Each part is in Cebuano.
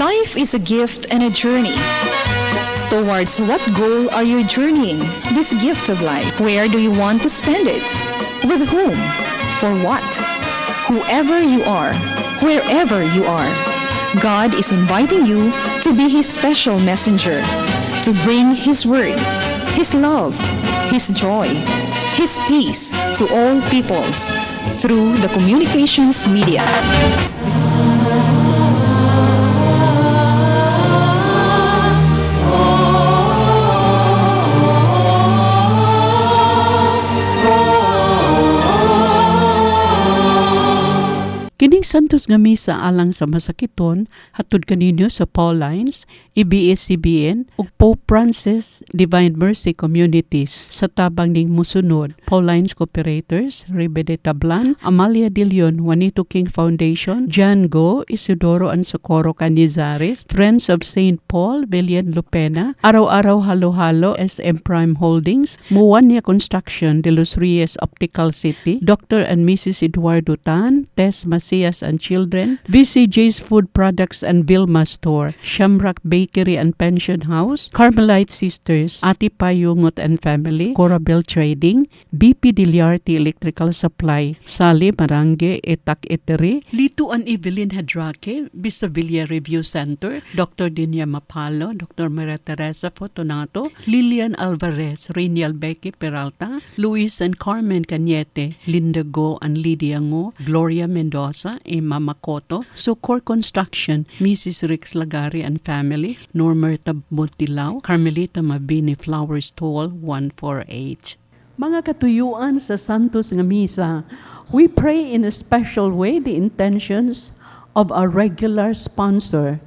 Life is a gift and a journey. Towards what goal are you journeying this gift of life? Where do you want to spend it? With whom? For what? Whoever you are, wherever you are, God is inviting you to be His special messenger, to bring His word, His love, His joy, His peace to all peoples through the communications media. Kining Santos nga Misa alang sa masakiton hatod kaninyo sa Paulines, ABS-CBN ug Pope Francis Divine Mercy Communities sa tabang ning musunod: Paulines Cooperators, Ribe de Tablan, Amalia de Leon, Juanito King Foundation, John Go, Isidoro and Socorro Canizares, Friends of St. Paul, Villian Lupena, Araw-Araw Halo-Halo, SM Prime Holdings, Muwania Construction, De Los Reyes Optical City, Dr. and Mrs. Eduardo Tan, Tess Macias and Children, BCJ's Food Products and Vilma Store, Shamrock Bakery and Pension House, Carmelite Sisters, Ati Payungot and Family, Corabel Trading, BP Diliarte Electrical Supply, Sally Marange, Etak Etere, Lito and Evelyn Hadrake, Bisavilla Review Center, Dr. Dinya Mapalo, Dr. Maria Teresa Fortunato, Lilian Alvarez, Rainiel Becky Peralta, Luis and Carmen Cañete, Linda Go and Lydia Ngo, Gloria Mendoza, Emma Makoto, Socor Construction, Mrs. Rix Lagari and Family, Normerta Buntilao, Carmelita Mabini Flower Stall 148. Mga katuyuan sa Santos nga Misa, we pray in a special way the intentions of our regular sponsor,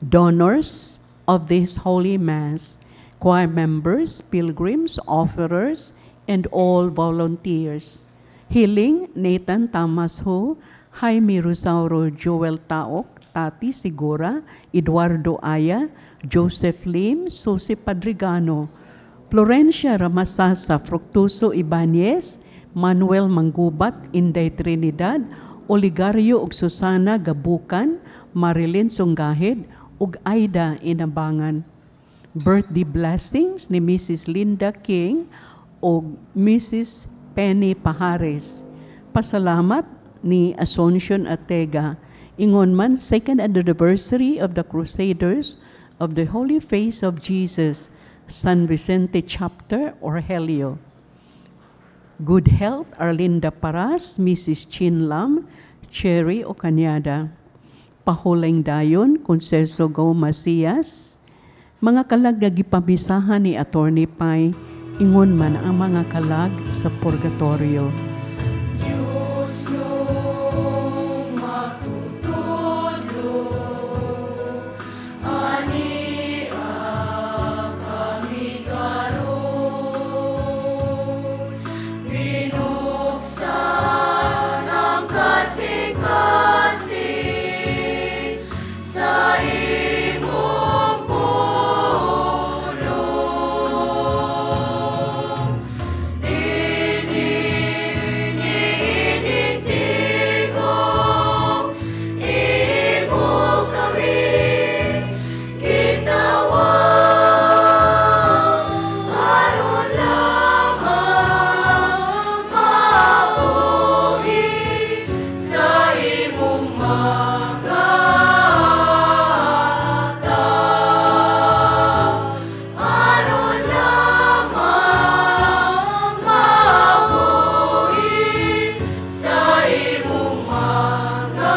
donors of this Holy Mass, choir members, pilgrims, offerers, and all volunteers. Healing, Nathan Thomas Ho, Jaime Rosauro, Joel Taok, Tati Sigura, Eduardo Aya, Joseph Lim, Susi Padrigano, Florencia Ramasasa, Fructuoso Ibanez, Manuel Manggubat, Inday Trinidad, Oligario ug Susana Gabukan, Marilyn Sungahid, ug Aida Inabangan. Birthday blessings ni Mrs. Linda King ug Mrs. Penny Pajares. Pasalamat ni Asuncion Atega. Ingon man, second anniversary of the Crusaders of the Holy Face of Jesus, San Vicente Chapter, Orhelio. Good health, Arlinda Paras, Mrs. Chin Lam, Cherry Ocanyada. Pahuling dayon, Conceso Go Macias. Mga kalag nga gipamisahan ni Attorney Pai, ingon man ang mga kalag sa purgatorio. Diyos nung matutudlo, ani kami karon. Binuksan ang kasing-kasing sa imong pulong. Dinhi niining tigong, imo kami gitawag, aron lamang mabuhi sa imong mga aron lamang mabuhi sa imong mga.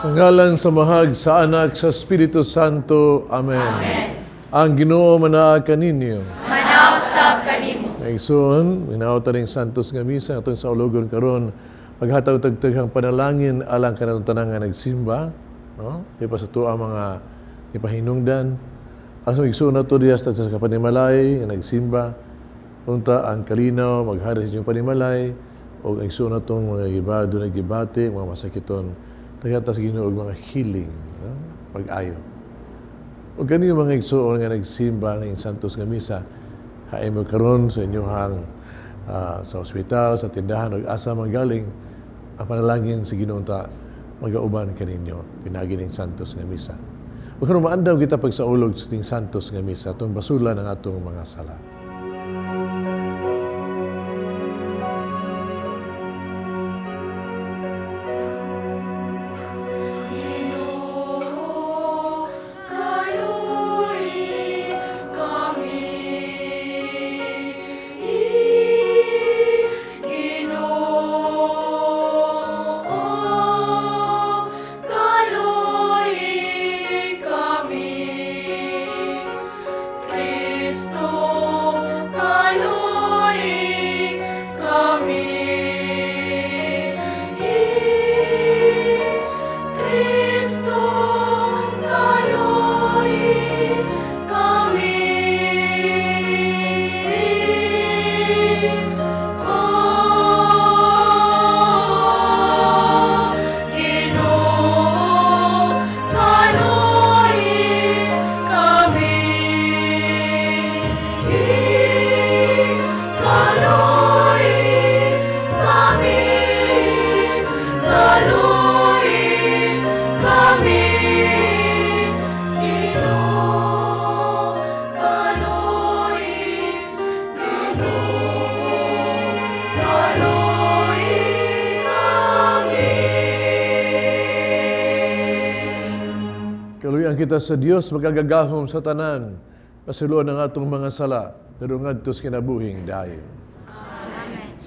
Sa ngalan sa Amahag, sa Anak, sa Espiritu Santo. Amen. Ang Ginoo manaa kaninyo. Manaw sab kanimo. Igsoon, minaw ning Santos nga Misa atong saulogon karon, paghatag tag daghang panalangin alang kanatong tanan nga nagsimba, no? Di pa sa tuang mga ipahinungdan. Ang sa igsoon nato diya sa kapanimalay nga nagsimba, unta ang kalinaw maghari sa inyong panimalay o ang igsoon natong mga gibado nagibati, mga masakiton, taghata sa Ginoo og mga healing, no? Pag-ayo. O kaniyo mga igsoon nga nagsimba ng Santos nga Misa, hain mo karon sa inyong sa ospital, sa tindahan, ug asa man galing, Ang panalangin sa Ginoo ta magauban kaninyo pinaagi ning Santos nga Misa. Ug karon maandam kita pagsaulog sa ting Santos nga Misa atong basulan ang atong mga sala. Ginoo, kaluoy kami. Ginoo, kaluoy kami. Kristo, kaluoy kami. Kristo, kaluoy kami. Oh, Ginoo, kaluoy kami. Kaluoy kami. Kaluoy kami. Ginoo, kaluoy, Ginoo, kaluoy kami. Kaluyan kita sa Dios magagagahom sa tanan, pasiluan ang atong mga sala, pero ngadto sa kinabuhing dayon.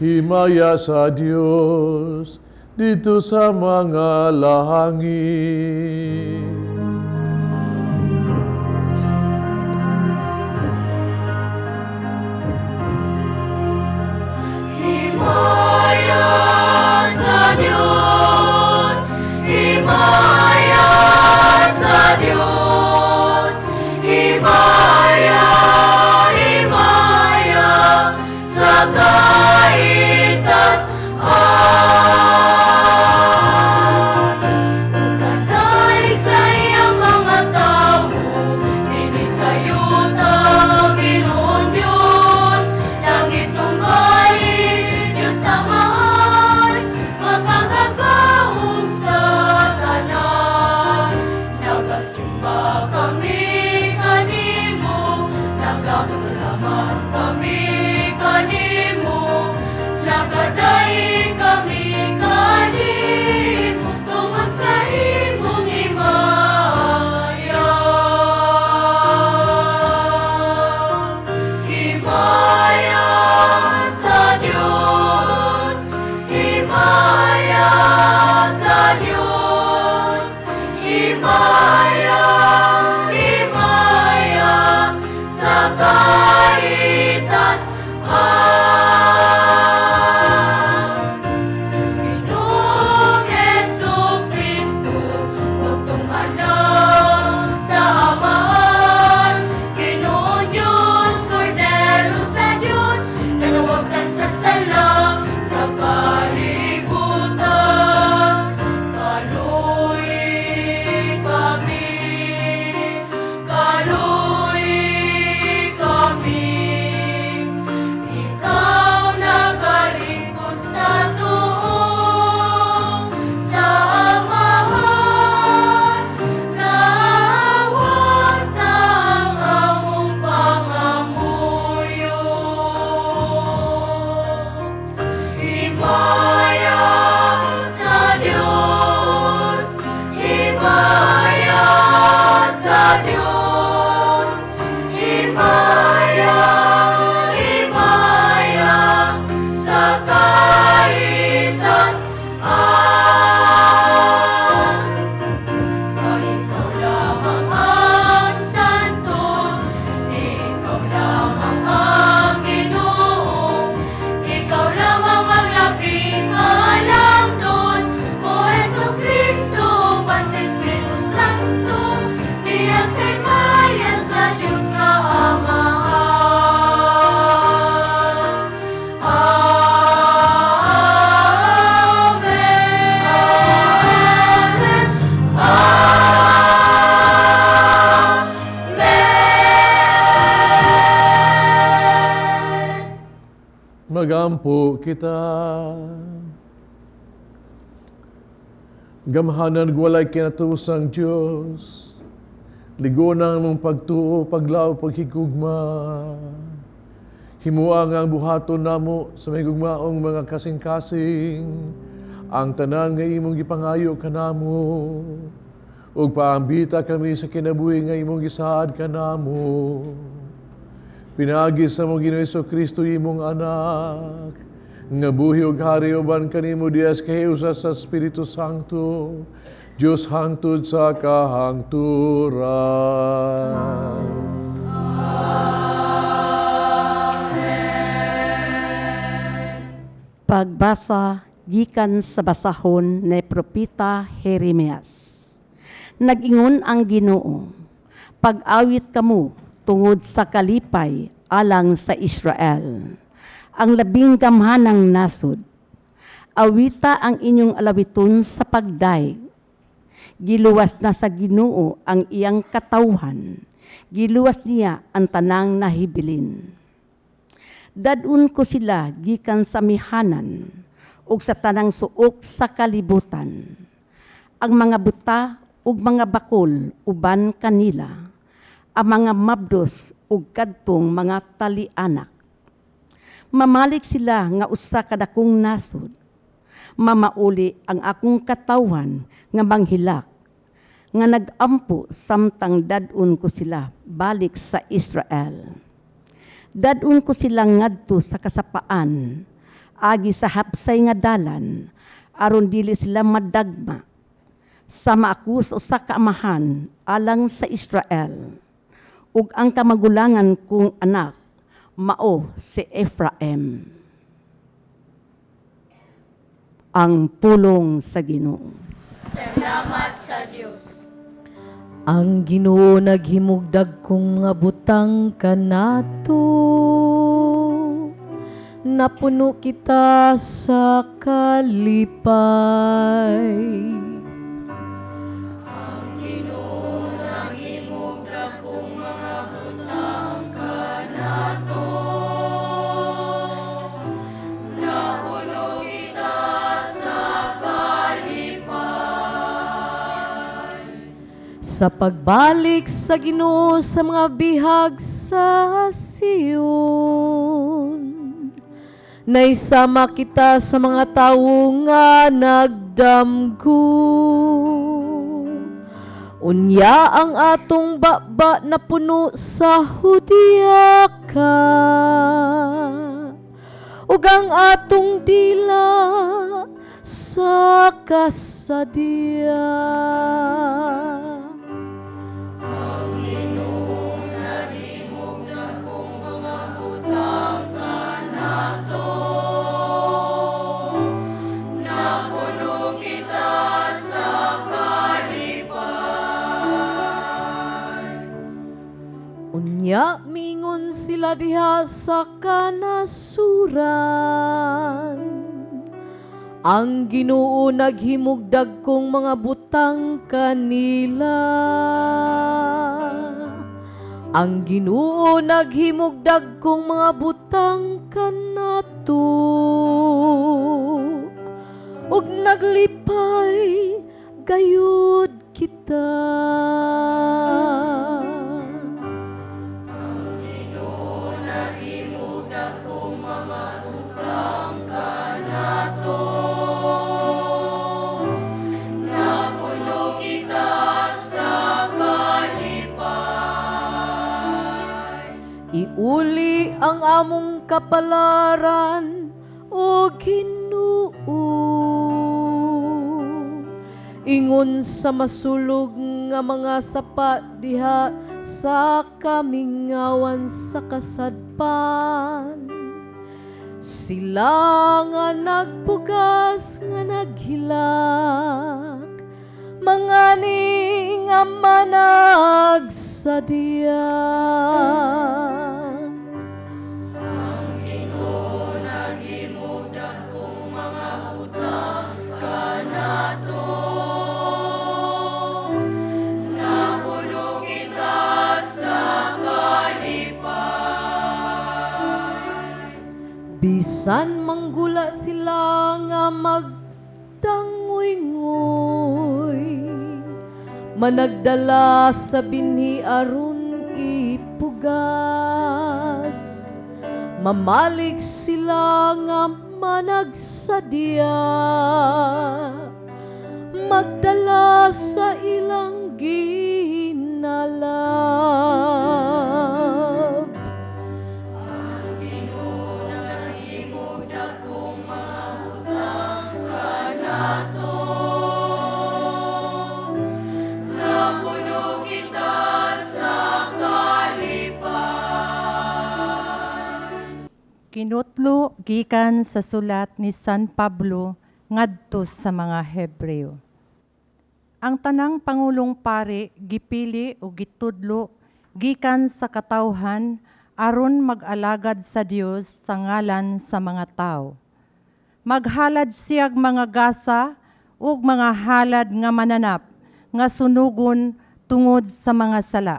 Himaya sa Dios dito sa mga langit. Himaya sa Diyos, himaya sa Diyos, himaya, himaya sa kaitas. Kadali sa iyang mga tao, dinhi sa yuta ang Ginoong Diyos, langit tunggali, Diyos Amahan, makagagaom sa tanan. Nagasimba kami kanimo, nagapasalamat kami kanimo, nagaday kami kanimo, tungod sa imong himaya. Himaya sa Diyos, himaya sa Diyos, himaya, himaya sa kaitas. Ginoong Hesu Kristo, bugtong anak sa Amahan, Ginoong Diyos, Kordero sa Diyos, nagawagtan sa sala sa kalibutan. Kaluoy kami, kaluoy kami. Ikaw nagalingkod sa tuong sa Amahan, naawat ang among pangamuyo. Himaya sa Diyos, himaya sa Diyos, himaya, himaya sa kaitas. Kay ikaw lamang ang santos, ikaw lamang ang Ginoo, ikaw lamang ang labing malamdon, O Hesu Kristo, uban sa Espiritu Santo, diha sa himaya sa Diyos nga Amahan. Amen. Amen. Amen. Magampo kita. Gamhanan walay kinatapusang Dios, ligona ang among pagtuo, paglaom, paghigugma. Himua nga ang buhaton namo sa mahigugmaong mga kasing-kasing, ang tanan nga imong gipangayo kanamo, ug paambita kami sa kinabuhi nga imong gisaad kanamo. Pinaagi sa among Ginoong Kristo, imong Anak, nga buhi ug hari uban kanimo diha sa kahiusa sa Espiritu Santo, Dios hangtod sa kahangturan. Pagbasa gikan sa basahon ni Propeta Jeremias. Nag-ingon ang Ginoo, "Pag-awit kamo tungod sa kalipay alang sa Israel, ang labing gamhanang nasod. Awita ang inyong alawiton sa pagdayeg. Giluwas na sa Ginoo ang iyang katawhan. Giluwas niya ang tanang nahibilin. Dad-on ko sila gikan sa amihanan ug sa tanang suok sa kalibutan. Ang mga buta ug mga bakol uban kanila, ang mga mabdos ug kadtong mga talianak. Mamalik sila nga usa ka dakong nasod. Mamauli ang akong katawhan nga manghilak, nga nagampo samtang dad-on ko sila balik sa Israel. Dad-on ko sila ngadto sa kasapaan, agi sa hapsay nga dalan, aron dili sila madagma. Sama ako sa usa ka amahan alang sa Israel, ug ang kamagulangan kong anak mao si Ephraim." Ang pulong sa Ginoo. Salamat sa Dios. Ang Ginoo naghimog dagkong nga butang kanato. Napuno kita sa kalipay. Ang Ginoo naghimog dakong mga butang kanato. Napuno kita sa kalipay. Sa pagbalik sa Ginoo sa mga bihag sa Sion, naisama kita sa mga tawo nga nagdamgo. Unya ang atong baba napuno sa hudyaka, ug ang atong dila sa kasadya. Ang Ginoo naghimog dakong mga butang kanato. Napuno kita sa kalipay. Unya mingon sila diha sa kanasuran, "Ang Ginoo naghimog dagkong mga butang kanila. Ang Ginoo naghimog dagkong mga butang kanato. Ug naglipay gayud kita." Ang Ginoo naghimog dakong mga butang kanato. Napuno kita sa kalipay. Iuli ang among kapalaran, o Ginoo, ingon sa masulog nga mga sapa diha sa kamingawan sa kasadpan. Sila nga nagpugas nga naghilak, mangani nga managsadya. Ang Ginoo naghimog dakong mga butang kanato. Napuno kita sa kalipay. Bisan manggula sila nga magdangoy-ngoy, Managdala sa binhi aron ipugas. Mamalig sila nga managsadya, magdala sa ilang ginalab. Napuno kita sa kalipay. Kinutlo gikan sa sulat ni San Pablo ngadto sa mga Hebreo. Ang tanang pangulong pari gipili o gitudlo gikan sa katawhan aron mag-alagad sa Dios sa ngalan sa mga tao. Maghalad siyag mga gasa ug mga halad nga mananap nga sunugon tungod sa mga sala.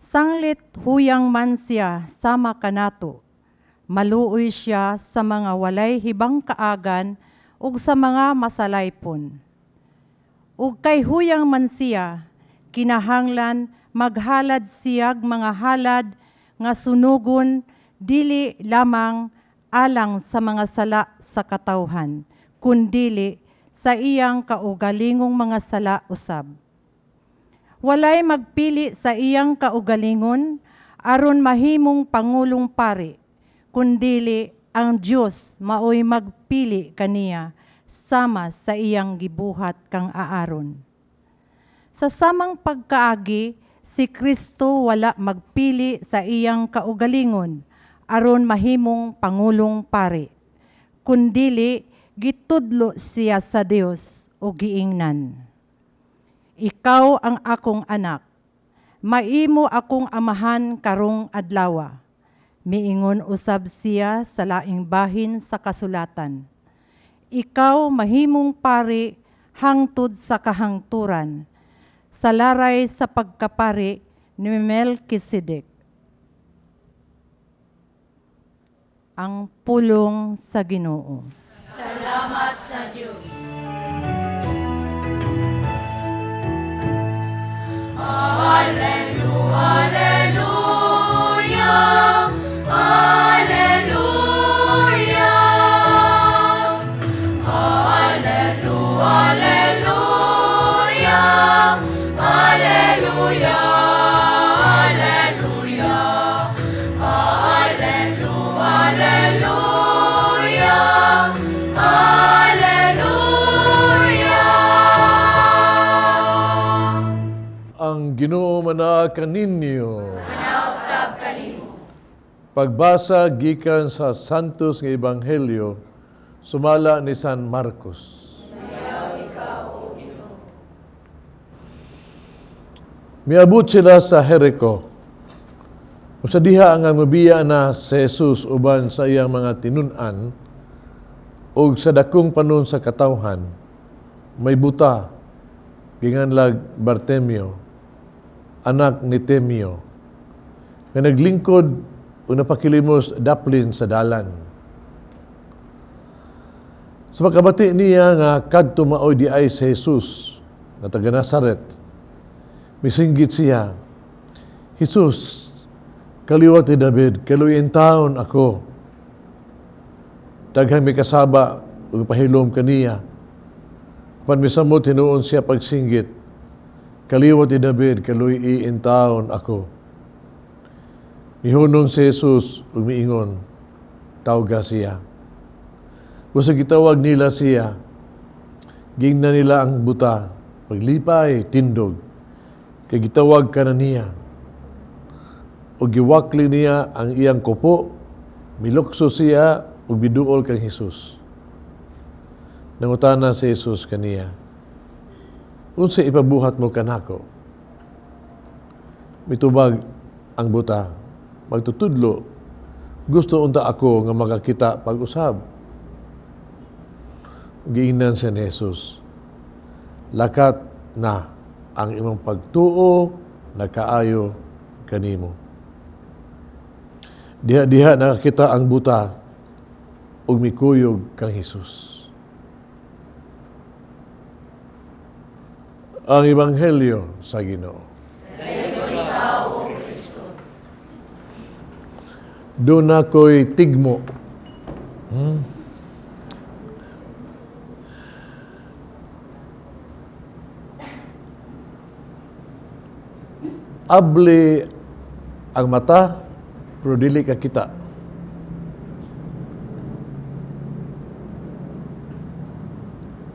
Sanglit huyang man siya sama kanato. Maluoy siya sa mga walay hibang kaagan ug sa mga masalaypon. Ug kay huyang man siya, kinahanglan maghalad siyag mga halad nga sunugon dili lamang alang sa mga sala sa katawhan, kundili sa iyang kaugalingong mga sala usab. Walay magpili sa iyang kaugalingon aron mahimong pangulong pari, kundili ang Dios maoy magpili kaniya sama sa iyang gibuhat kang Aaron. Sa samang pagkaagi, si Kristo wala magpili sa iyang kaugalingon aron mahimong pangulong pari, kundili gitudlo siya sa Dios o giingnan. Ikaw ang akong anak. Maimo akong amahan karong adlawa. Miingon usab siya sa laing bahin sa kasulatan. Ikaw mahimong pari hangtod sa kahangturan, sa laray sa pagkapari ni Melchizedek. Ang pulong sa Ginoo. Salamat sa Diyos. Alleluia, alleluia, alleluia. Alleluia, alleluia, alleluia, alleluia. Alleluia, alleluia, alleluia. Ang Ginoo manaa kaninyo. Manausab kanimo. Pagbasa gikan sa Santos nga Ebanghelyo sumala ni San Marcos. Miabot sila sa Jericho. Usa diha nga mobiya na si Jesus uban sa iyang mga tinun-an ug sa dakong panon sa katawhan, may buta ginganlag Bartimeo, anak ni Timeo, nga naglingkod ug napakilimos daplin sa dalan. Sa pagkabati niya nga kadto maoy di ay si Jesus nga taga Nazaret, misinggit siya, Jesus, kaliwat ni David, kaluoy taon ako. Daghang mikasaba ug pahilom kaniya. Apan misamot hinuon siya pagsinggit, kaliwat ni David, kaluoy taon ako. Mihunong si Jesus ug miingon, tawga siya. Busa gitawag nila siya, gingna nila ang buta, paglipay, tindog, kay gitawag ka na niya. O giwakli niya ang iyang kupo, milukso siya ug miduol kang Jesus. Nangutana si Jesus kaniya, unsa ipabuhat mo kanako? Mitubag ang buta, magtutudlo, gusto unta ako nga makakita pag-usab. Giingnan siya ni Jesus, lakat na ang imong pagtuo nakaayo kanimo. Diha-diha nakakita ang buta ug mikuyog kang Jesus. Ang Ebanghelyo sa Ginoo. Doon ako'y tigmo. Abli ang mata, pero dili ka kita.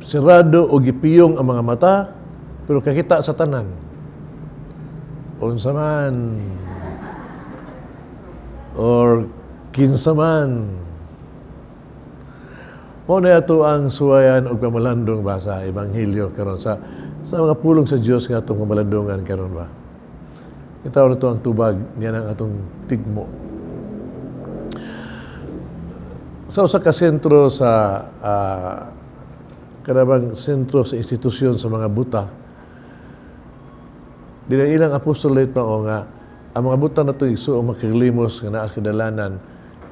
Sirado o gipiyong ang mga mata, pero kakita sa tanan. Unsa man or kinsa man. Mao na ato ang suwayan og pamalandong ba sa Ebanghelyo karon sa mga pulong sa Dios nga atong pamalandongan karon ba. Itaw na to ang tubag niya ang atong tigmo. Sa usa ka sentro sa kanabang sentro sa institusyon sa mga buta, dili ilang apostolate mao nga ang mga buta na ito igsuong makilimos nga naa sa kadalanan,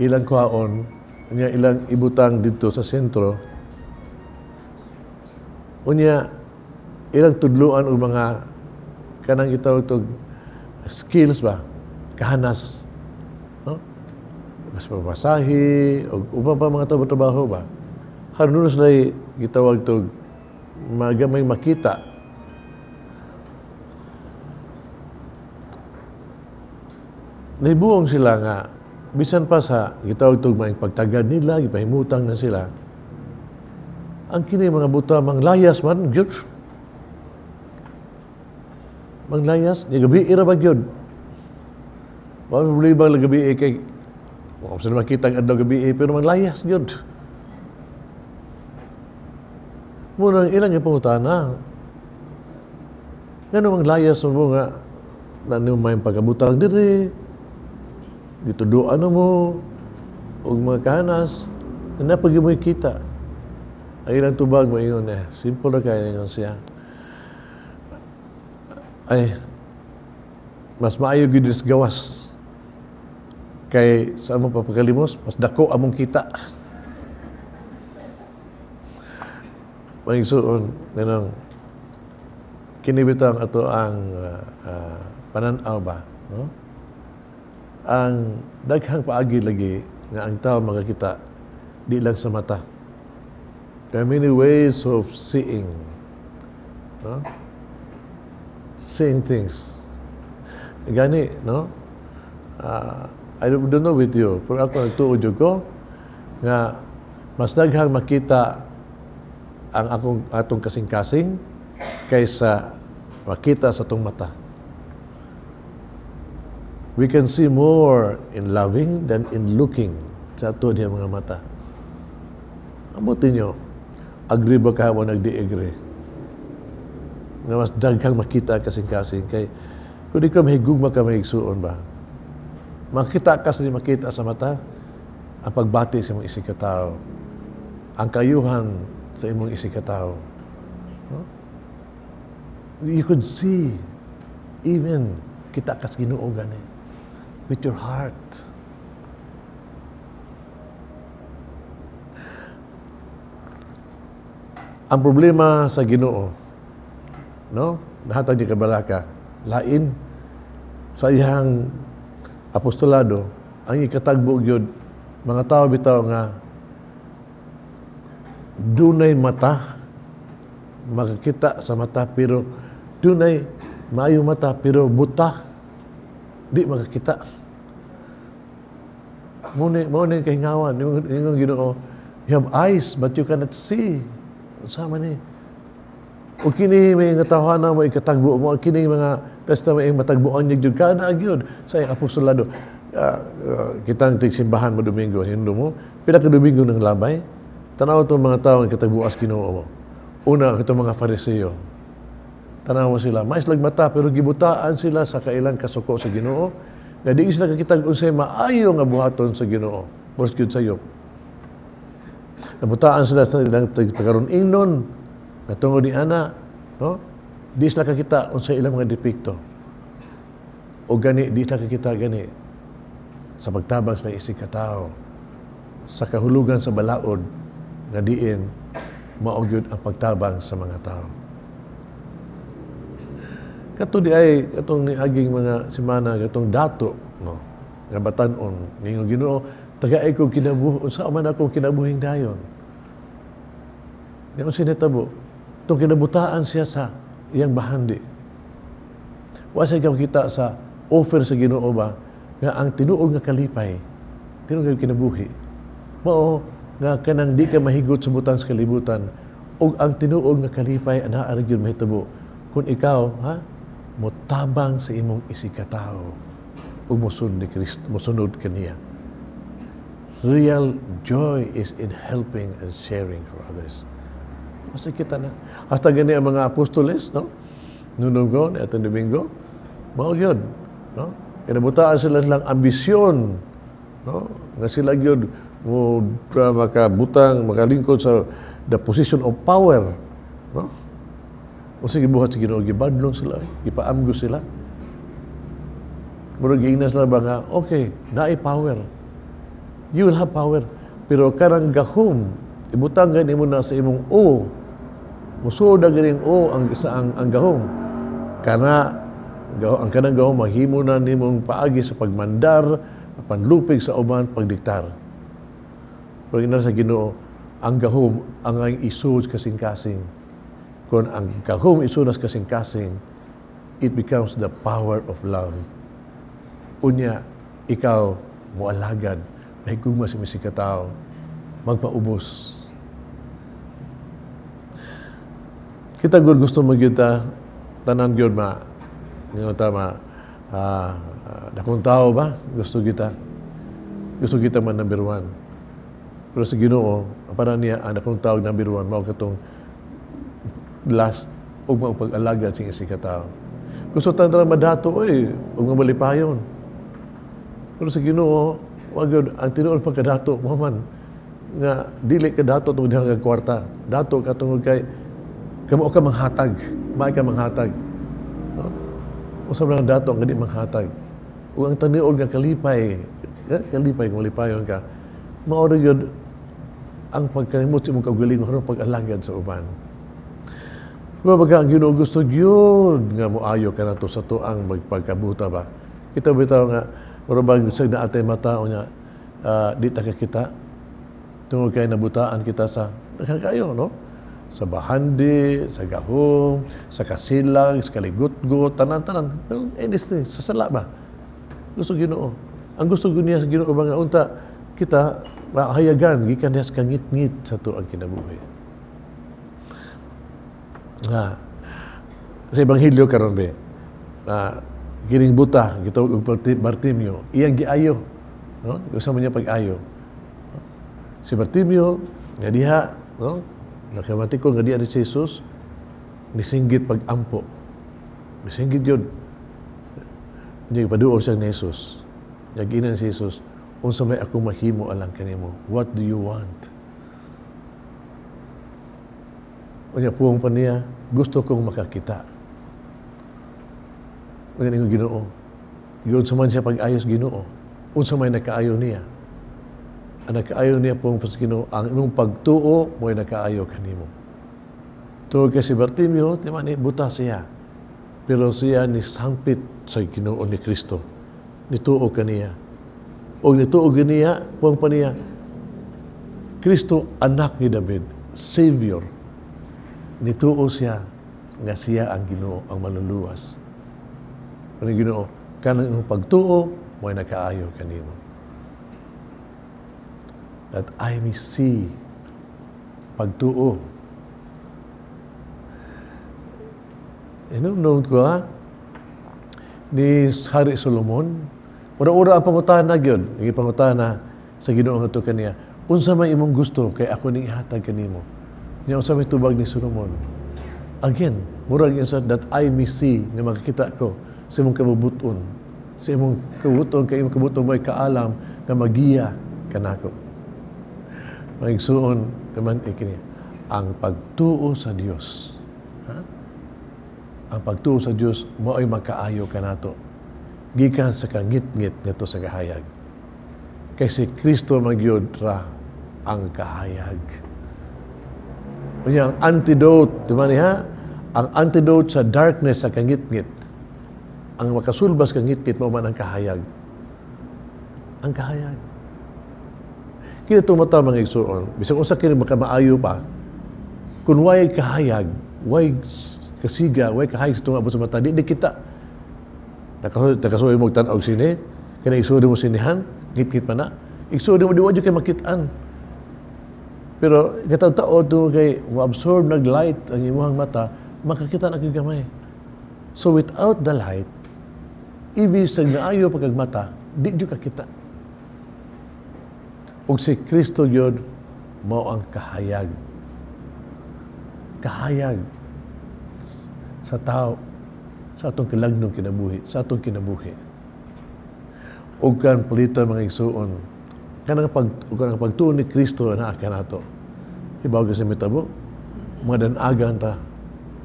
ilang kuhaon unya ilang ibutang didto sa sentro, unya ilang tudloan og mga kanang gitawag tog skills ba, kahanas, no? Mas pamasahe og uban pa mga trabaho ba. Karon sila gitawag tog magamay makita. Nahibuong sila nga bisan pa sa gitawag tog maing pagtagad nila, gipahimutang na sila. Ang kini mga buta manglayas man gyud. Manglayas, ni gabi ira ba gyud. Wa may problema lang gabi kay wa sa makita ang adlaw gabi pero manglayas gyud. Muna ilang ipangutana. Ngano manglayas mo nga na may pagkabutang diri, gituduan na mo, og mga kahanas, na napag mo kita. Ang ilang tubag mo ingon eh. Simple na kaya ingon siya. Ay, mas maayo gyud sa gawas. Kay sa among papakalimos, mas dako among kita. Maigsuon, ganang kinibitang ato ang panan-aw ba, no? Ang daghang paagi lagi nga ang tao makakita di lang sa mata. There are many ways of seeing, no? Seeing things. Gani, no? I don't know with you, pero ako nagtuo jud ko nga mas daghang makita ang atong kasing-kasing kaysa makita sa atong mata. We can see more in loving than in looking sa ato niya mga mata. Abuti nyo, agree ba ka mo nagdi-agree? Nga mas daghang makita ang kasing-kasing kay kung di ka mahigugma ka mahigsuon ba? Makita ka sa di makita sa mata, ang pagbati sa imong isigkatawo, ang kayuhan sa imong isigkatawo. No? You could see, even kita kas Ginoo gani, with your heart. Ang problema sa Ginoo, no? Nahatag ni kabalaka, lain sa iyang apostolado, ang ikatagbo gyud mga tao bitaw nga dunay mata, makakita sa mata pero dunay maayo mata pero buta, di makakita. Mao ni kahingawan ningon Ginoo, you have eyes but you cannot see. Unsa man ni? O kini may nga tawhana mo ikatagbo mo, kini mga pesta may matagboan niya gyud kana gyud sa iyang apostolado. Kitang tigsimbahan mo Domingo, hindo mo, pila ka Domingo ng labay, tanaw itong mga tao ang katagbuas Ginoo mo. Una, itong mga Fariseo. Tanaw mo sila, mais lag mata, pero gibutaan sila sa kailang kasuko sa Ginoo, nga di sila kakitag unsay maayo nga buhaton sa Ginoo. Mos gyud sayo. Nabutaan sila sa ilang pagkaroon ingnon, nga tungod ni ana, no? Di sila kakita unsay ilang mga depekto. O gani, di sila kakita gani sa pagtabang sa isig katao, sa kahulugan sa balaod nga diin mao gyud ang pagtabang sa mga tao. Kato di ay katong niaging mga semana, katong dato, no, nga batan-on ningon, "Ginoo, tagay ko kinabuhi, unsa man akong kinabuhing dayon?" Nya unsa nitabo? Tong kinabutaan siya sa iyang bahandi. Wa siya kita sa offer sa Ginoo ba nga ang tinuod nga kalipay, tinuod nga kinabuhi, mao nga kanang di ka mahigot sa butang sa kalibutan, ug ang tinuod nga kalipay anaa ra gyud mahitabo kung ikaw, ha, motabang sa imong isigkatawo ug mosunod ni Kristo, mosunod kaniya. Real joy is in helping and sharing for others. Basta kita na. Hasta gani ang mga apostoles, no? Nunong ko, ni atong Domingo, mao gyud, no? Kinabutaan sila silang ambisyon, no? Nga sila gyud mo makabutang, makalingkod sa the position of power, no? O sige, buhat sa Ginoo, gibadlong sila, gipaamgo sila. Murag giingnan sila ba nga, okay, naay power. You will have power. Pero karang gahom, ibutang gani mo na sa imong o, musuod na ganing o ang, sa ang gahom. Kana, ang kanang gahom, mahimo na nimong paagi sa pagmandar, panlupig sa uban, pagdiktar. Pero ina sa Ginoo, ang gahom ang isud kasing-kasing. Kung ang gahom isud sa kasing-kasing, it becomes the power of love. Unya, ikaw moalagad, mahigugma sa imong katao, magpaubos. Kita gud gusto magyud ta tanan gyud ma nga ta ma dakong tao ba, gusto kita man number one. Pero sa Ginoo, para niya ang dakong tao number one mao katong last ug mao pag-alagad sa isig ka tao. Gusto tanan madato oy ug malipayon. Pero sa Ginoo, wa gyud ang tinuod pagkadato mo man nga dili ka dato tungod diha kag kwarta. Dato ka tungod kay kamo ka manghatag, maay ka manghatag. No? Usa man ang dato ang di manghatag. Ug ang tinuod nga kalipay, kalipay kung malipayon ka, mao ra gyud ang pagkalimot sa imong kaugalingon aron pag-alagad sa uban. Baga ang Ginoo gusto gyud nga moayo ka nato sa tuang magpagkabuta ba. Kita bitaw nga mura bag sa naa tay mata unya di ta kakita tungod kay nabutaan kita sa daghan kayo, no? Sa bahandi, sa gahom, sa kasilag, sa kaligutgot, tanan-tanan. Well, anything, sa sala ba? Gusto Ginoo. Ang gusto niya sa Ginoo ba nga unta kita mahayagan gikan diha sa kangitngit sa tuang kinabuhi. Nga sa ebanghelyo karon be, na kining buta gitawag og Bartimeo, iyang giayo, no? Gusto man niya pag-ayo. Si Bartimeo nga diha, no? Nakamati ko nga diha ni si Jesus, nisinggit pag-ampo. Nisinggit yun. Niya ipaduol siya ni Jesus. Niya si Jesus, "Unsa may ako mahimo alang kanimo? What do you want?" Unya puwong pa niya, "Gusto kong makakita." Unya ningon Ginoo, giunsa man siya pag-ayos Ginoo? Unsa may nakaayo niya? Ang nakaayo niya, puwong pa sa Ginoo, "Ang imong pagtuo mo'y nakaayo kanimo." Tungod kay si Bartimeo, di man ni buta siya. Pero siya ni sangpit sa Ginoo ni Kristo. Nituo kaniya. O nituo niya, puwong pa niya, "Kristo, anak ni David, Savior." Nituo siya nga siya ang Ginoo, ang manluluwas. Ano Ginoo? "Kanang imong pagtuo, mo'y nakaayo kanimo." That I may see. Pagtuo. Inumnum ko ha, ni Hari Solomon, ura-ura ang pangutana gyud, ang pangutana sa Ginoo ngadto kaniya, "Unsa may imong gusto kay ako ning ihatag kanimo?" Nya unsa may tubag ni Solomon? Again, murag sa that I may see, nga makakita ko sa imong kabubuton. Sa imong kabubuton, kay imong kabubuton mo'y kaalam nga magiya kanako. Maigsuon naman ikini ang pagtuo sa Dios. Ha? Ang pagtuo sa Dios mo ay makaayo kanato gikan sa kangitngit ngadto sa kahayag. Kay si Kristo magyud ra ang kahayag. Unya ang antidote, di ba niya? Ang antidote sa darkness, sa kangitngit. Ang makasulbas kang ngitngit mao man ang kahayag. Ang kahayag. Kini itong mata, mga igsuon, bisag unsa kini makamaayo pa, kung way kahayag, way kasiga, way kahayag sa itong abot sa mata, di kita. Nakasuoy mo tan-aw sine, kaya igsuon mo sinehan, ngitngit pa na. Igsuon mo, di wa kay makitaan. Pero kataw-tao to kay mo-absorb nag light ang imuhang mata, makakita na kag gamay. So without the light, ibig sa naayo pagkag mata, di jud kakita. Ug si Kristo gyud mao ang kahayag. Kahayag sa tao sa atong kalagnong kinabuhi, sa atong kinabuhi. Ug kan palitan, mga igsuon, kanang pagtuo ni Kristo naa kanato. Hibaw sa mitabo, madanagan ta,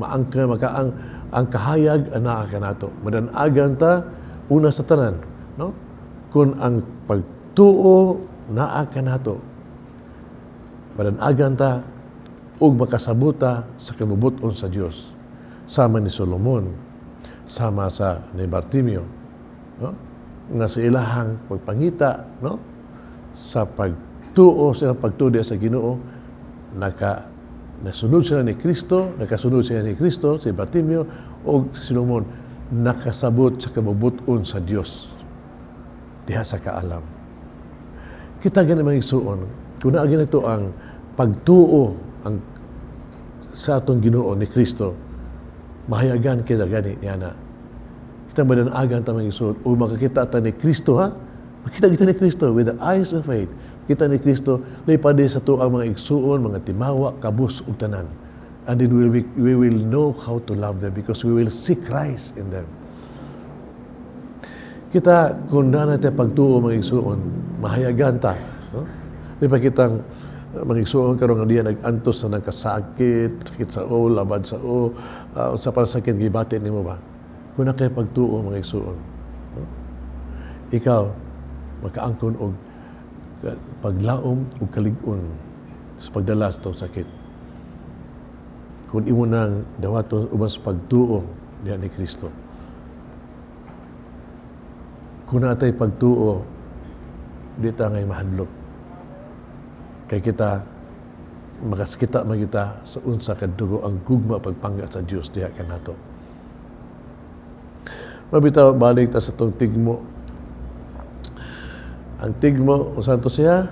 maangka maka ang kahayag anaa kanato. Madanagan ta una sa tanan, no? Kung ang pagtuo naa kanato, madanagan ta ug makasabuta sa kabubut-on sa Dios. Sama ni Solomon, sama sa ni Bartimeo, no? Nga sa ilahang pagpangita, no? Sa pagtuo, sa ilang pagtuo diha sa Ginoo, nasunod sila ni Kristo, nakasunod sila ni Kristo, si Bartimeo o si Solomon, nakasabot sa kabubut-on sa Dios diha sa kaalam. Kita gani, mga igsuon, kung naa ganito ang pagtuo ang sa atong Ginoo ni Kristo, mahayagan kita gani niya na. Kita madanagan ta, mga igsuon, o makakita ta ni Kristo, ha? Makita kita ni Kristo with the eyes of faith. Kita ni Kristo, lipad sa to ang mga igsuon, mga timawa, kabus ug tanan. And then we will know how to love them because we will see Christ in them. Kita, kung naa natin pagtuo, mga igsuon, mahayagan ta. No? Di ba kitang mga igsuon karon nga diya nag-antos sa nagkasakit, sakit sa o, labad sa o, unsa pa sakit gibati nimo ba? Kung naa kay pagtuo, mga igsuon, no? Ikaw, makaangkon og paglaom ug kalig-on sa pagdala sa atong sakit. Kung imo nang dawaton uban sa pagtuo diha ni Kristo. Kung natay pagtuo, di ta ngay mahadlok. Kay kita, makaskita man kita sa unsa kadugo ang gugma pagpangga sa Dios diha kanato. Mabitaw, balik ta sa tong tigmo. Ang tigmo, unsa to siya?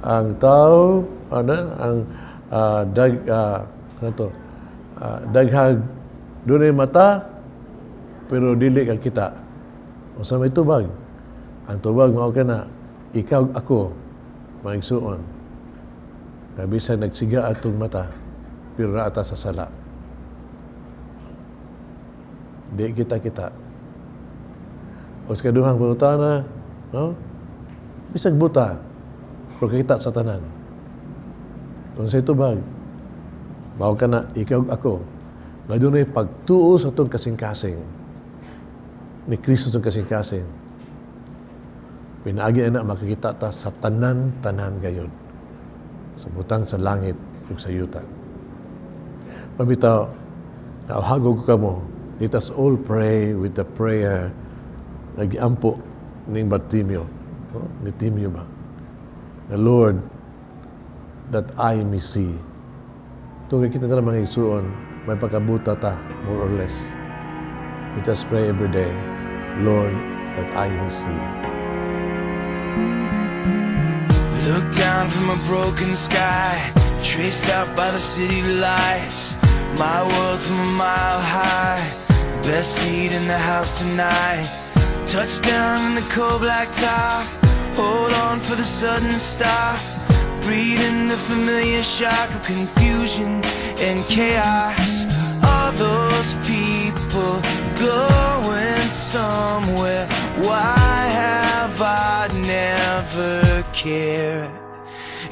Ang tao, ano, ang ano to? Daghag dunay mata pero dili ka kita. Unsa may tubag? Ang tubag mao kana ikaw, ako, mga igsuon. Nga bisan nagsiga atong mata pero naa ta sa sala. Di kita kita. O sa kaduhang pangutana, no? Bisag buta, pero kita sa tanan. Unsay tubag? Mao kana ikaw, ako, nga dunay pagtuo sa atong kasing-kasing. Ni Kristo atong kasing-kasing. Pinaagi na makakita ta sa tanan-tanan gayon. Sa butang sa langit ug sa yuta. Mabitaw, nauhagog ko kamo, let us all pray with the prayer nga giampo ning Bartimeo. No? Ni Timeo ba? The Lord, that I may see. Tungkol kita na mga igsuon, may pagkabuta ta, more or less. Let us pray every day, "Lord, that I may see." Look down from a broken sky, traced out by the city lights. My world from a mile high, best seat in the house tonight. Touchdown in the cold black top, hold on for the sudden stop. Breathe in the familiar shock of confusion and chaos. All those people going somewhere. Why have I never cared?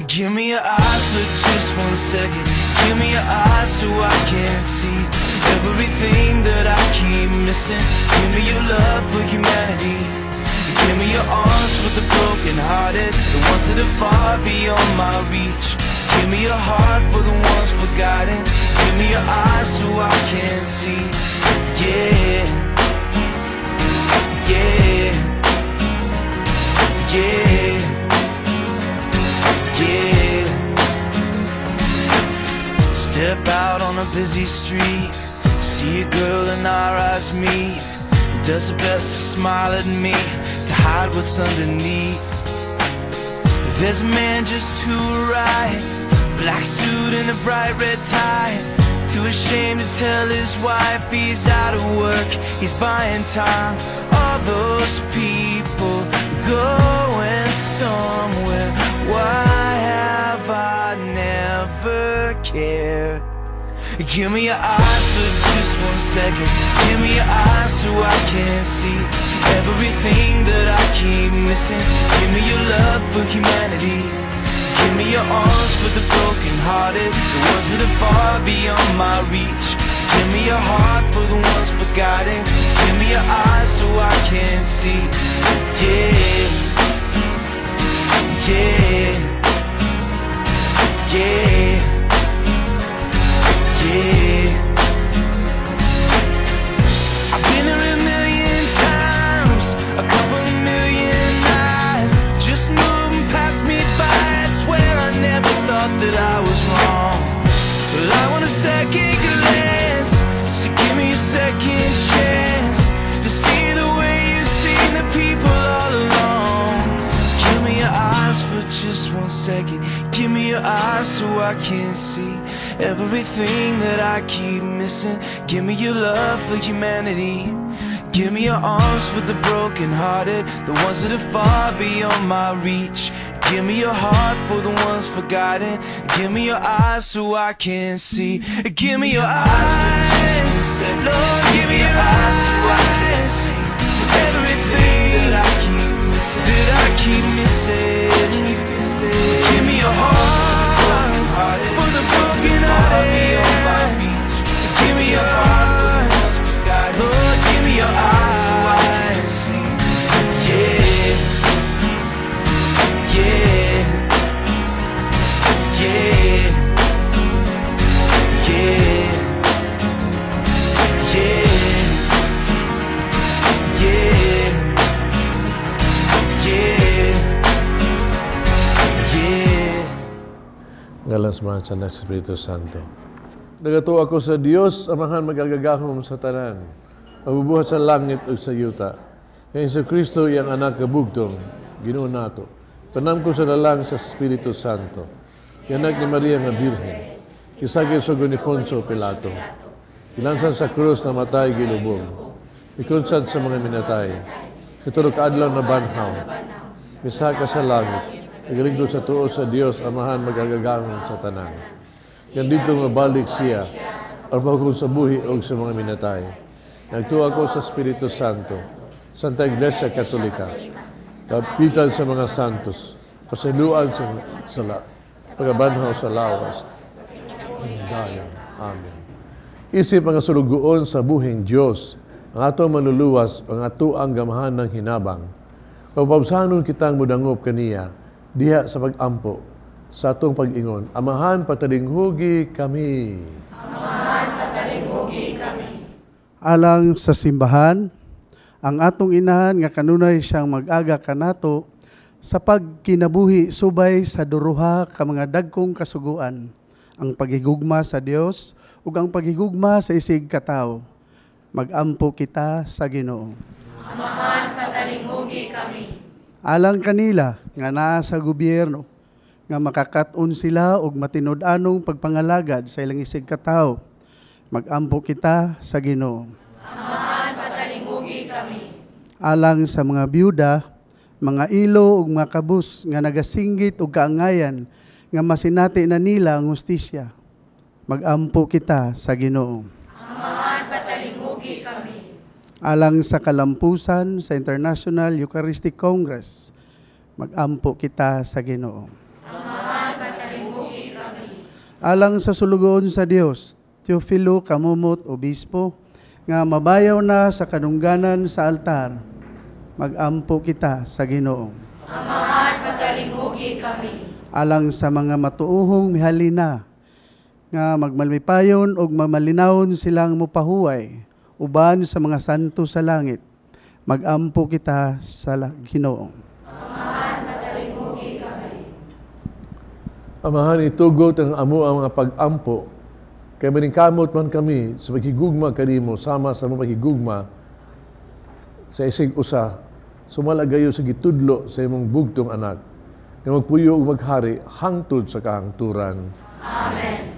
Give me your eyes for just one second. Give me your eyes so I can see everything that I keep missing. Give me your love for humanity. Give me your arms for the broken hearted, the ones that are far beyond my reach. Give me your heart for the ones forgotten. Give me your eyes so I can see. Yeah. Step out on a busy street, see a girl and our eyes meet. Does her best to smile at me, to hide what's underneath. There's a man just to her right, black suit and a bright red tie. Too ashamed to tell his wife he's out of work, he's buying time. All those people going somewhere. Why have I never cared? Give me your eyes for just one second. Give me your eyes so I can see everything that I keep missing. Give me your love for humanity. Give me your arms for the broken hearted, the ones that are far beyond my reach. Give me your heart for the ones forgotten. Give me your eyes so I can see. Yeah. I've been here a million times, a couple of million nights, just moving past me by. I swear I never thought that I was wrong. Well, I want a second glance, so give me a second chance to see the way you've seen the people all along. Give me your eyes for just one second. Give me your eyes so I can see everything that I keep missing. Give me your love for humanity. Give me your arms for the broken hearted, the ones that are far beyond my reach. Give me your heart for the ones forgotten. Give me your eyes so I can see. Give me your eyes for just one second. Lord, give me your eyes so I can see everything that I keep missing. That I keep missing. Give me your heart for the broken hearted. Give me your heart for the ones forgotten. Lord, give me your eyes so I can see. Yeah. Ngalan sa Amahan, sa Anak, sa Espiritu Santo. Nagatuo ako sa Dios, Amahan makagagahom sa tanan, magbubuhat sa langit ug sa yuta. Kay Hesus Kristo iyang anak nga bugtong, Ginoo nato. Panamko sa lalang sa Espiritu Santo. Anak ni Maria nga Birhen. Gisagid sugod ni Poncio Pilato. Gilansan sa krus, namatay, gilubong. Mikunsad sa mga minatay. Katulo ka adlaw nabanhaw. Misaka sa langit. Nagaligdo sa tuo sa Dios, Amahan makagagahom sa tanan. Yan didto mabalik siya, aron sa buhi o sa mga minatay. Nagtuo ako sa Espiritu Santo, Santa Iglesia Katolika, kapitan sa mga santos, pasayloan sa sala, pagkabanhaw sa lawas, dayon. Amen. Isip mga sulugoon sa buhing Dios, ang atong manluluwas, ang atoang gamhanang hinabang. Pagpabsanon kitang mudangop kaniya, diha sa pag-ampo, sa atong pag-ingon, Amahan, patalinghugi kami. Alang sa simbahan, ang atong inahan nga kanunay siyang mag-aga kanato sa pagkinabuhi subay sa duruha ka mga dagkong kasuguan, ang paghigugma sa Dios ug ang paghigugma sa isig katawo. Magampo kita sa Ginoo. Amahan, patalinghugi kami. Alang kanila nga naa sa gobyerno nga makakat-on sila og matinud-anong pagpangalagad sa ilang isig katawo. Magampo kita sa Ginoo. Amahan, patalinghugi kami. Alang sa mga byuda, mga ilo ug mga kabus nga nagasinggit og kaangayan nga masinati na nila ang hustisya. Magampo kita sa Ginoo. Amahan, patalinghugi kami. Alang sa kalampusan sa International Eucharistic Congress, magampo kita sa Ginoo. Amahan, patalinghugi kami. Alang sa sulugoon sa Dios, Teofilo Camomot, Obispo, nga mabayaw na sa kadungganan sa altar, magampo kita sa Ginoo. Amahan, patalinghugi kami. Alang sa mga matuohong mihalina, nga magmalmipayon og mamalinawon silang mupahuway, uban sa mga santo sa langit, magampo kita sa Ginoo. Amahan, patalinghugi kami. Amahan, itugot ang amo ang mga pag-ampo. Kay maningkamot man kami sa paghigugma kanimo sama sa among paghigugma sa isig usa, sumala gayo sa gitudlo sa imong bugtong anak nga magpuyo ug maghari hangtod sa kahangturan. Amen.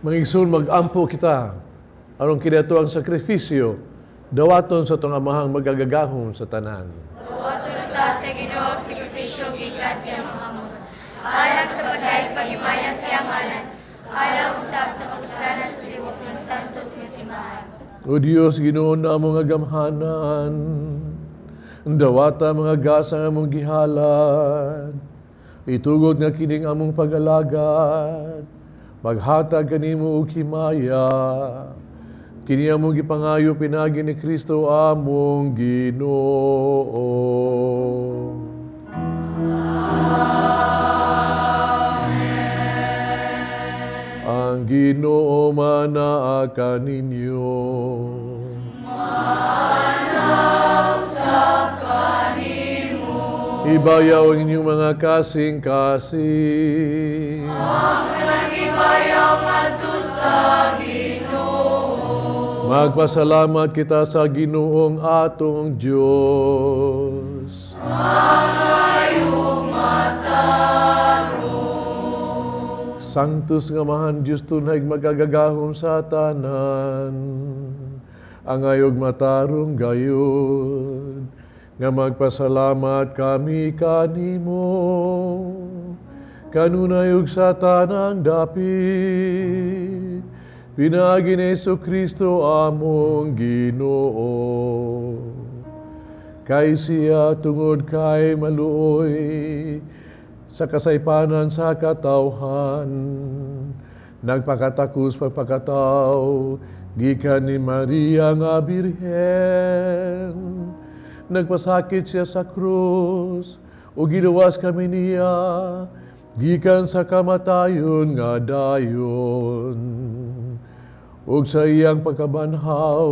Mga igsoon, mag-ampo kita aron kinato ang sakripisyo dawaton sa atong Amahang magagagahom sa tanan. Dawaton ta sa Ginoo sakripisyo gikan sa iyang mga kamot. Alang sa pagdayeg paghimaya sa iyang ngalan, alang usab sa kapasalanan sa libok ng santos nga simbahan. O Dios, Ginoo namo nga gamhanan, dawata mga gasa nga among gihalad, itugot nga kining among pag-alagad, maghatag kanimo og himaya. Kini among gipangayo pinaagi ni Kristo among Ginoo. Amen. Ang Ginoo manaa kaninyo. Manasab kanimo. Ibayaw ang inyong mga kasing-kasing. Ibayaw ngadto sa Ginoo. Magpasalamat kita sa Ginoong atong Dios. Maayo matarong. Sanctus nga Amahan Dios tunay magagagahom sa tanan. Angayog matarong gayud nga magpasalamat kami kanimo. Kanunay ug sa tanang dapit, pinaagi ni Jesucristo among Ginoo. Kay siya tungod kay maluoy sa kasaypanan sa katawhan, nagpakatakos pagpakataw, gikan ni Maria nga Birhen. Nagpasakit siya sa krus, ug giluwas kami niya, gikan sa kamatayon nga dayon. Ug sa iyang pagkabanhaw,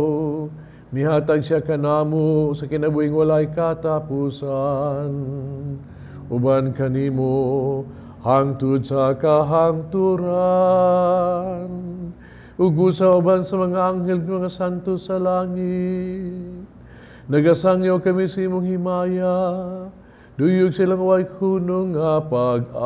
mihatag siya kanamo sa kinabuhing walay katapusan. Uban kanimo hangtod sa kahangturan. Ug busa uban sa mga anghel ug mga santo sa langit. Nagasangyaw kami sa imong himaya, duyog silang way hunong nga pag-awit.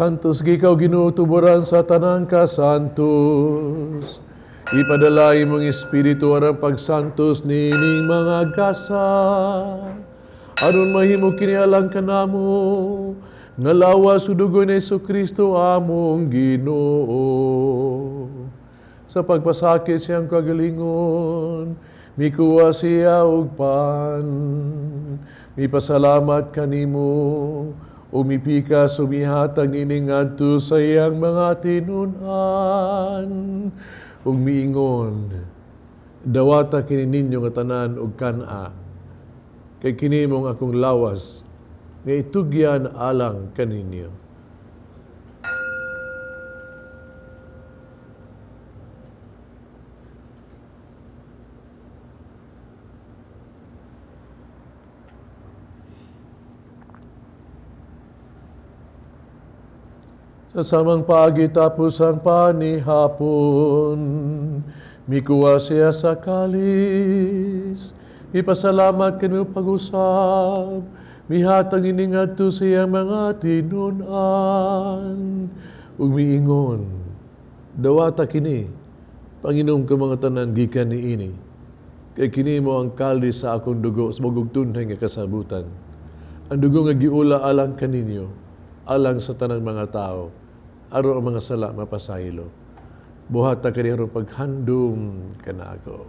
Santos gikaw Ginoo tuburan sa tanang kasantos. Ipadala imong espiritu aron pagsantos nining mga gasa. Aron mahimo kini alang kanamo nga lawas ug dugo ni Kristo among Ginoo. Sa pagpasakit siyang kagalingon, mikuha siya og pan. Mipasalamat kanimo, umipikas, umihatag nining ngadto sa iyang mga tinun-an. Ug miingon, dawata kini ninyo nga tanan og kan-a, kay kini mong akong lawas, nga itugyan alang kaninyo. Sa samang paagi tapos ang panihapon, mikuha siya sa kalis, ipasalamat kanimo pag-usab, mihatag ini ngadto sa iyang mga tinun-an. Ug miingon, dawata kini, Panginom ka mga tanan gikan niini, kay kini mo ang kalis sa akong dugo sa bag-ong tunhay nga kasabutan. Ang dugo nga giula alang kaninyo, alang sa tanang mga tao, aron ang mga sala mapasaylo. Buhata kini aron paghandom kanako.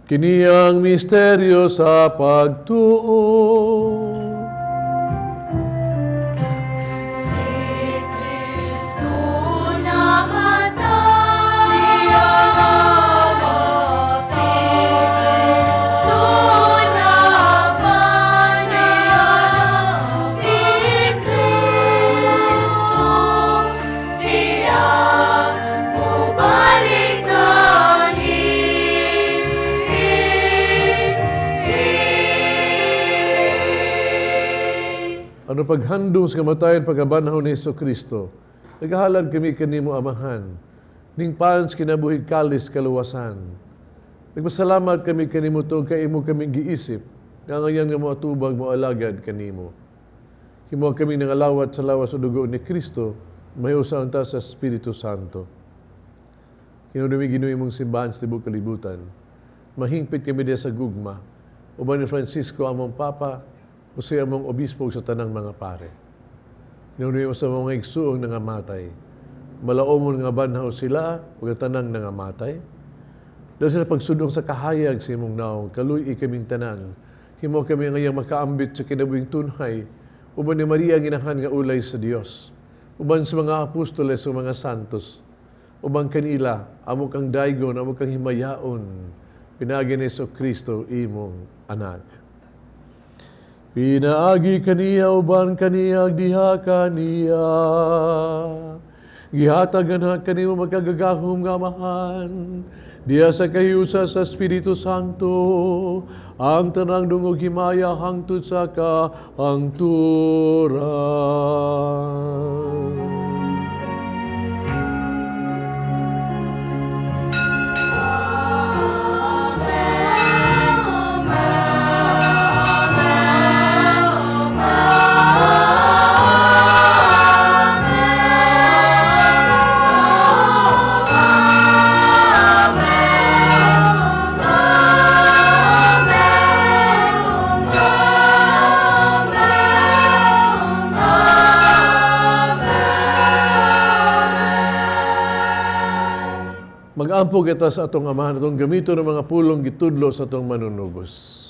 Kini ang misteryo sa pagtuo. Si Kristo namatay, siya namatay. Si Kristo namatay, si Kristo, siya mubalik ani. Ano paghandom sa kamatayon pagkabanhaw ni Hesus Kristo, naghahalad kami kanimo Amahan, ning pans kinabuhi kalis kaluwasan. Nagpasalamat kami kanimo tungod kay imo kami giisip, nga ngayon nga moatubag mo alagad kanimo. Himo kami nangalawat sa lawas o dugo ni Kristo, mahiusa unta sa Espiritu Santo. Hinumdumi Ginoo imong simbahan sa tibuok kalibutan. Mahingpit kami diha sa gugma. Uban ni Francisco among Papa, usahay among obispo sa tanang mga pare. Hinumdumi sa mga igsuong nangamatay. Malaomon nga banhaw sila ug ang tanang nangamatay. Dahil sila pagsudong sa kahayag sa imong naong, kaluy-i kaming tanan. Himo kami ngayang makaambit sa kinabuhing tunhay, uban ni Maria ang inahan nga ulay sa Dios, uban sa mga apostoles o mga santos, uban kanila, amo kang daygon, amo kang himayaon, pinaagi ni Hesus Kristo imong anak. Pinaagi kaniya uban kaniya diha kaniya. Gihatagan ha kanimo magkagagahom nga Amahan. Diha sa kahiusa sa Espiritu Santo, ang tanang dungog himaya hangtod sa kahangturan. Mag-ampo kita sa atong Amahan, atong gamito ng mga pulong gitudlo sa atong manunubos.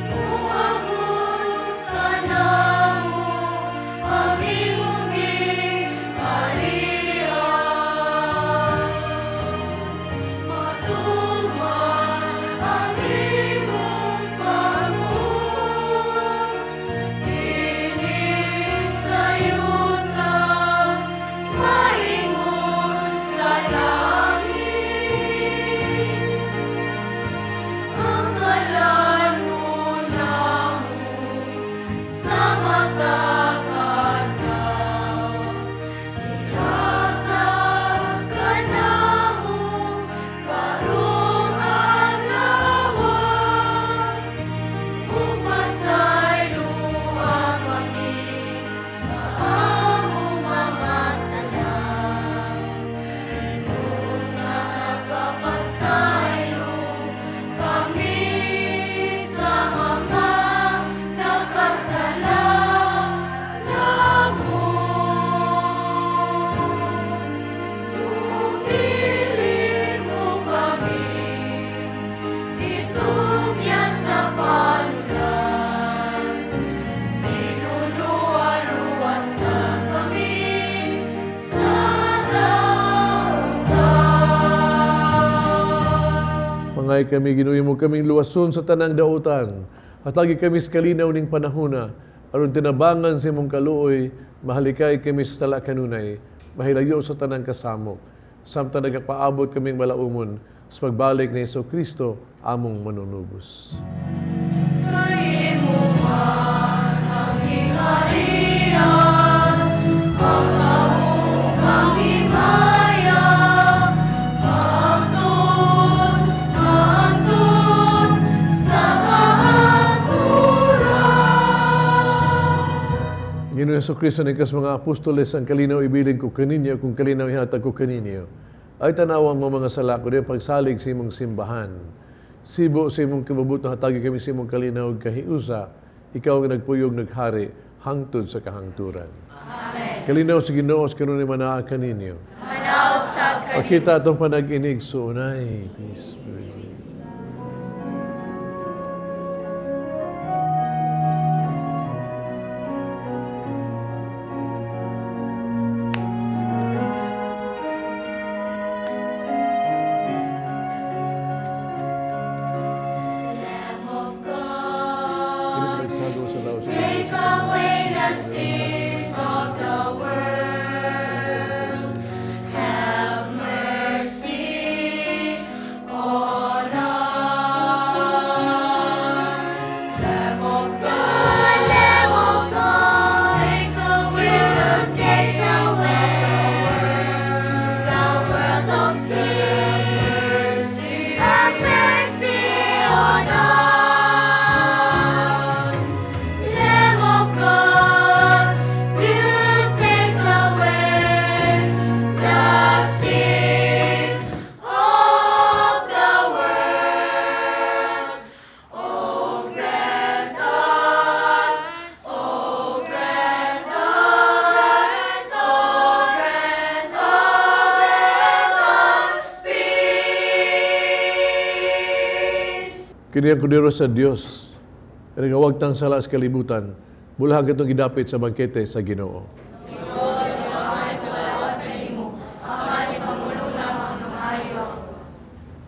Muabot ka na mo, ang imong Sa matag adlaw, ihatag kanamo karong adlaw, ug pasayloa kami sa among mga sala, ingon nga nagapasaylo kami sa mga nakasala namo. Ug dili mo kami itugyan sa panulay, hinunoa luwasa kami sa dautan. Mangay kami, Ginoo, imo kaming luwason sa tanang dautan. Hatagi kami sa kalinaw ning panahona, aron tinabangan sa imong kaluoy, mahalikay kami sa sala kanunay, mahilayo sa tanang kasamok. Samtang nagapaabot kaming malaumon sa pagbalik ni Hesus Kristo, among manunubos. Kay imo man ang gingharian, ang gahom ug ang himaya, hangtod sa hangtod sa kahangturan. Ginoo Hesus Kristo, nagkas mga apostoles, ang kalinaw ibilin ko kaninyo, kung kalinaw ihatag ko kaninyo. Ay tanawang mo mga sala ko, di pagsalig sa imong simbahan. Sibo sa imong kababut na hatagi kami sa imong kalinaw ug kahiusa, ikaw ang nagpuyog naghari, hangtod sa kahangturan. Amen. Kalinaw sa Ginoo, sa kanunay manaa kaninyo. Manaw sa kaninyo. Pakita atong panag-inig suunay. Peace be with you. Lamb of God, Nagsago sa laos. take away the sins of the world. Have mercy on us. Lamb of God, Lamb of God, take away the sins of the world of sins. Have mercy on us. Lamb of God, you take away the sins of the world. Oh, grant us, oh, grant us, oh, grant, oh, grant us peace. Kini ang kordero sa Dios, nagawagtang sala sa kalibutan, bulahang katong gidapit sa bangkete sa Ginoo.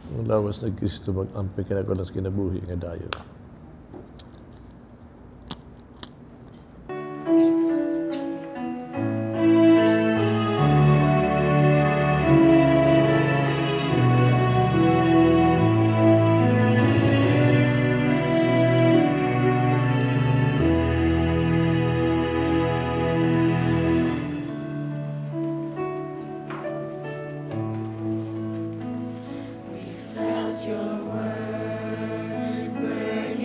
Ang lawas ng Kristo mag-ampi kanako sa kinabuhi nga dayon. Felt your word burn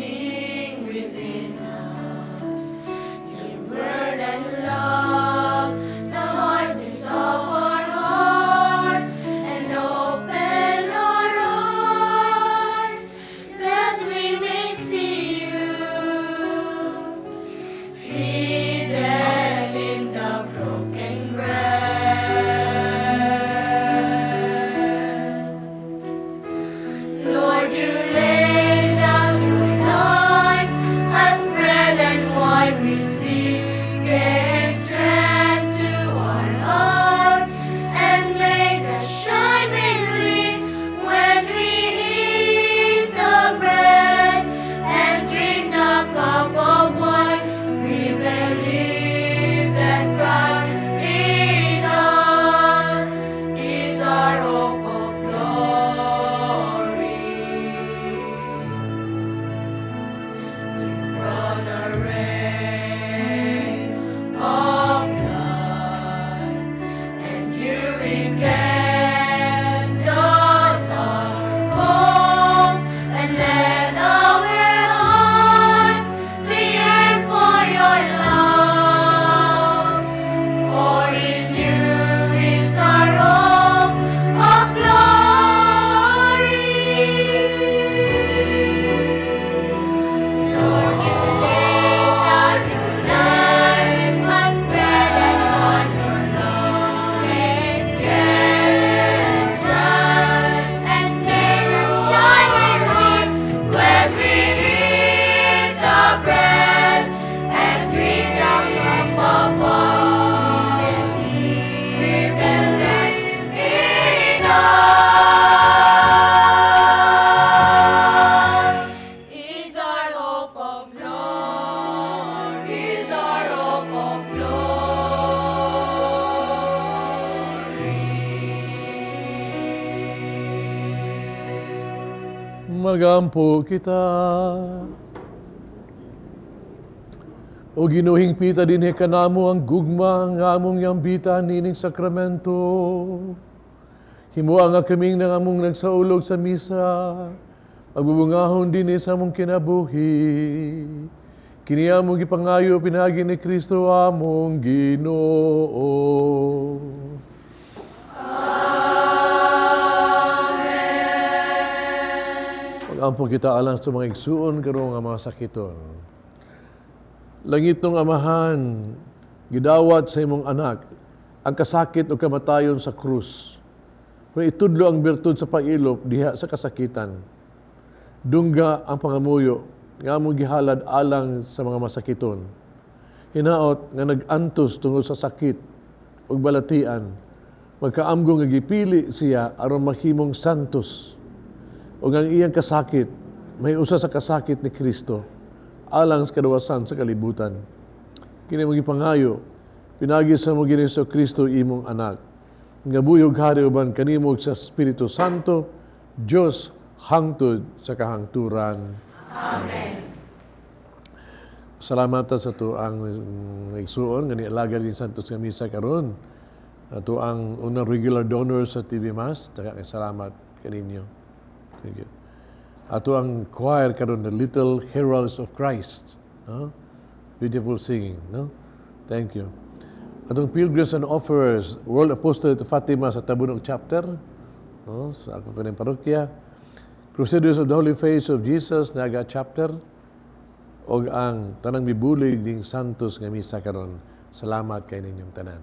Magampo kita. O Ginoo, hingpita dinhi kanamo ang gugma nga among yambitan nining sakramento. Himoa nga kaming nang among nagsaulog sa misa, magbubungahon dinhi sa among kinabuhi. Kini among gipangayo pinaagi ni Kristo among Ginoo. Magampo kita alang sa mga igsuon karon nga mga sakiton. Langitnong Amahan, gidawat sa imong anak ang kasakit o kamatayon sa krus. Kung itudlo ang birtud sa pailop diha sa kasakitan. Dungga ang pangamuyo nga among gihalad alang sa mga masakiton. Hinaot nga nag-antos tungod sa sakit ug balatian, magkaamgo nga gipili siya aron mahimong santos. Ug ang iyang kasakit may usa sa kasakit ni Kristo alang sa kadawasan sa kalibutan. Kini among gipangayo pinaagi sa among Ginoong Kristo imong anak, nga buhi ug hari uban kanimo sa Espiritu Santo, Dios hangtod sa kahangturan. Amen. Salamat sa atoang igsuon nga nialagad din Santos nga misa karon. Ato ang unang regular donor sa TV Mass, daghang salamat kaninyo. Thank you. Ato ang choir karon, the Little Heralds of Christ, no? Beautiful singing, no? Thank you. Atong Pilgrims and Offerers, World Apostolate of Fatima sa Tabunok Chapter, no? Sa ako kaning parokya. Crusaders of the Holy Face of Jesus, Naga Chapter, og ang tanang mibulig ning Santos nga misa karon. Salamat kay ninyong tanan.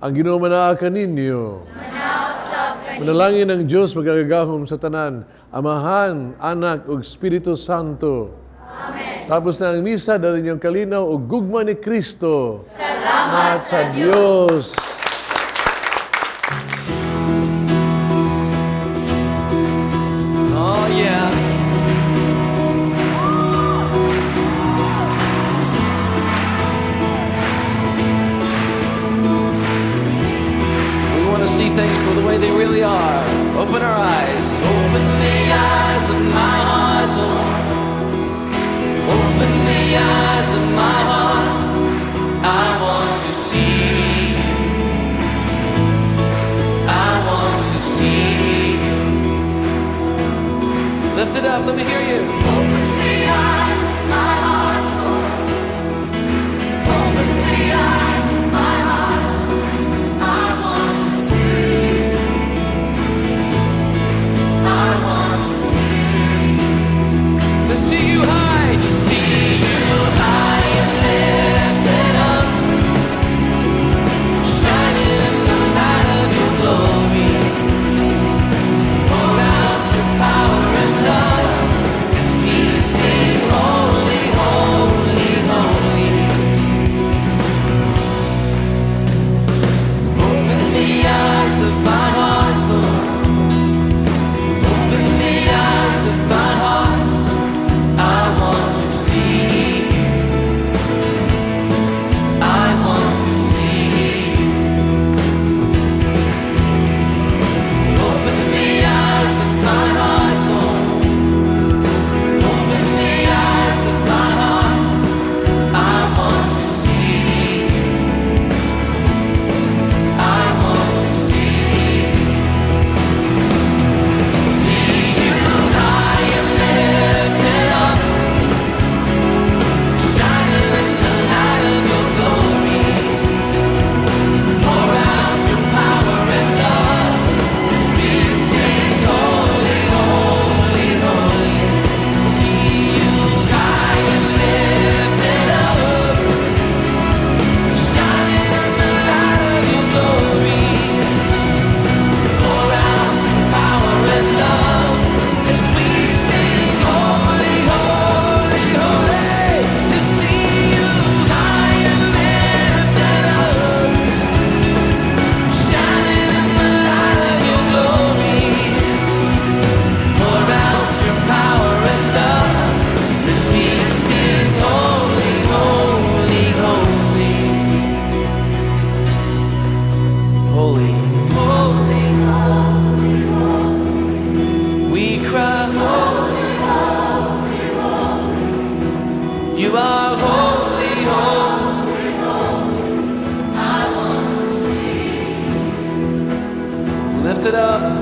Ang Ginoo manaa kaninyo. Manalangin ang Dios magagahom sa tanan, Amahan, Anak ug Espiritu Santo. Amen. Tapos na ang misa, dali ninyong kalinaw ug gugma ni Kristo. Salamat sa Dios. Oh yeah. We want to see things for the way they really are. Open our eyes. Open the eyes of my heart, Lord. Open the eyes of my heart. I want to see you. Holy, holy, holy, I want to see. Lift it up.